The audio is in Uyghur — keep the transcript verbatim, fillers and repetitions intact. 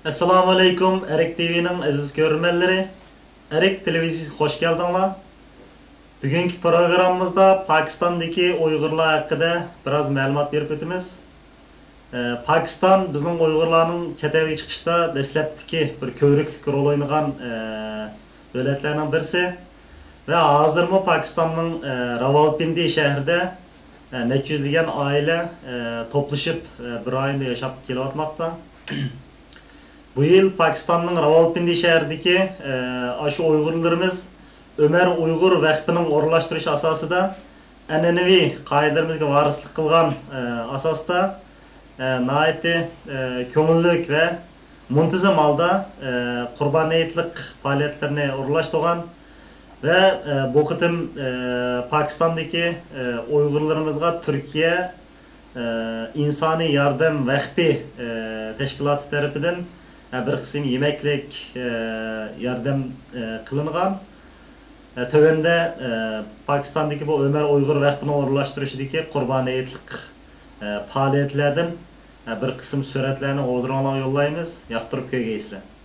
ئەسسالامۇ ئەلەيكۇم، ئەرك تىۋىنىڭ ئەزىز كۆرۈرمەنلىرى. ئەرك تېلېۋىزىيىسىگە خوش كەلدىڭلار. بۈگۈنكى پروگراممىمىزدا پاكىستاندىكى ئۇيغۇرلار ھەققىدە بىراز مەلۇمات بېرىپ ئۆتىمىز. ئە، پاكىستان بىزنىڭ ئۇيغۇرلارنىڭ چەت ئەلگە چىقىشتا دەسلەپتىكى بىر كۆۋرۈكلۈك رول ئوينىغان، ئە، دۆلەتلەرنىڭ بىرسى. ۋە ھازىرمۇ پاكىستاننىڭ، ئە، راۋالپىندى شەھىرىدە، ئە، نەچچە يۈزلىگەن ئائىلە، ئە، توپلىشىپ، ئە، بىر رايوندا ياشاپ كېلىۋاتماقتا. بۇ يىل پاكىستاننىڭ راۋالپىندى شەھىرىدىكى، ئە، ئاشۇ ئۇيغۇرلىرىمىز ئۆمەر ئۇيغۇر ۋەقپىنىڭ ئورۇنلاشتۇرۇشى ئاساسىدا ئەنئەنىۋى قائىدىلىرىمىزگە ۋارىسلىق قىلغان، ئە، ئاساستا، ئە، ناھايىتى، ئە، كۆڭۈللۈك ۋە مۇنتىزىم ھالدا، ئە، قۇربان ھېيتلىق پائالىيەتلىرىنى ئورۇنلاشتۇرغان ۋە، ئە، بۇ قېتىم، ئە، پاكىستاندىكى، ئە، ئۇيغۇرلىرىمىزغا تۈركىيە، ئە، ئىنسانىي ياردەم ۋەقپى، ئە، تەشكىلاتى تەرىپىدىن، ئە، بىر قىسىم يېمەكلىك، ئە، ياردەم، ئە، قىلىنغان. ئە، تۆۋەندە، ئە، پاكىستاندىكى بۇ ئۆمەر ئۇيغۇر ۋەقپىنىڭ ئورۇنلاشتۇرۇشىدىكى قۇربان ھېيتلىق، ئە، پائالىيەتلەردىن، ئە، بىر قىسىم سۈرەتلەرنى ھۇزۇرۇڭلارغا يوللايمىز. ياقتۇرۇپ كۆرگەيسىلەر.